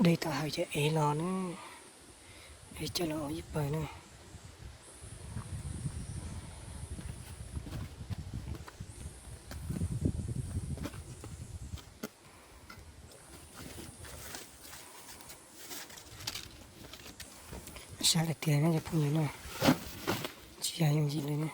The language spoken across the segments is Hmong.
De tom hawm ces ev los na, ev coj los ua ib pawg na. Sab tiag tiag na cov phooj ywg na, tsis yog yooj yim li na.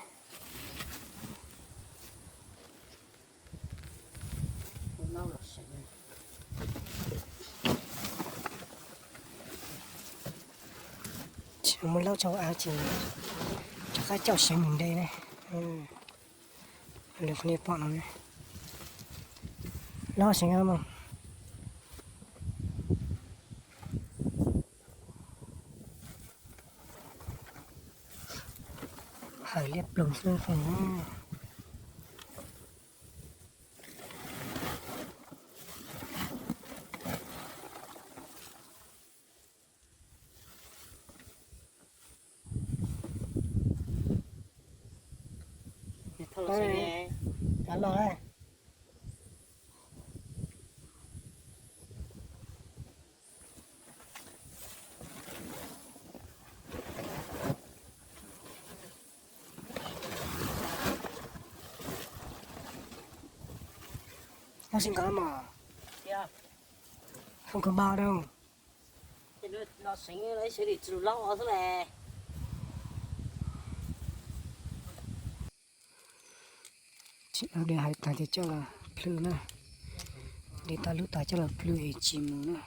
Tsis muaj laub tsau av ces rov qab coj seev mus de na. Li qhov nej pom no, laub seev mas. Hawm liab ploog xwb. Los, no xi nkawd mas, không có bao đâu. Tsis de hais tas ces coj los plhws na, de tau lub tas coj los plhws es tsis mus na.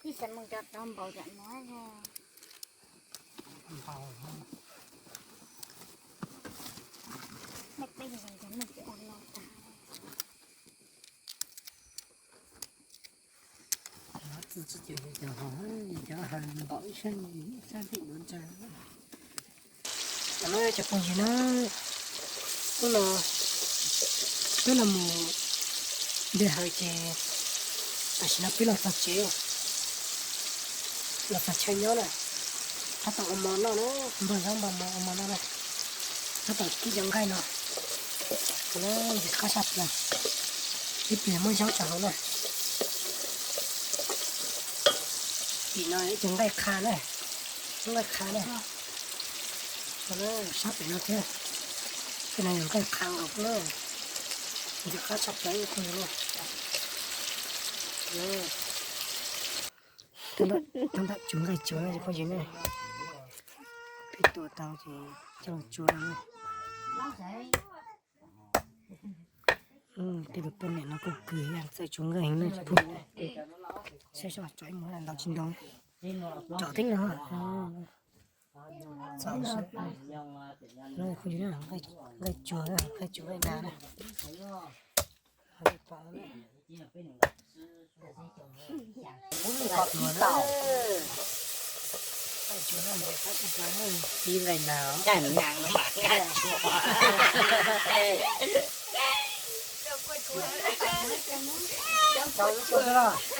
Ib xav mus cov tau npaum cov no. Cov txi tsis ces cov ho, cov ho npaum ib sab, ib sab ntim duav ntsa. Cov phooj ywg na, hnub no peb los mus de hawm ces tam sim no peb los txog tsev, los txog chaw nyob na. Tab tom ua mov noj na, npawg Zaub npawg Mos ua mov noj na. Tab tom kib cov nqaij no, ntxim qab saj plaws, ib pliag muab zaub tso hauv na. Tim no cov nqaij qha na, nqaij qha na. Sab pem no thiab, tej no yog nqaij qha nkaus na. Ntxim qab tshaj plaws ib qho no. Tab tom tsuav nqaij tsuag na cov phooj ywg ne. Peb tua tau ces coj los tsuav no. Tej tus poj niam no kuj kws txawj tsuav nqaij heev na cov phooj ywg ne. Saib seb tso ib mus ntau tsis ntau. Tso tib no. Nqaij tsuag, nqaij tsuag, nqaij tsuag nqaij na. Ib nqaij na, nqaij tsuag.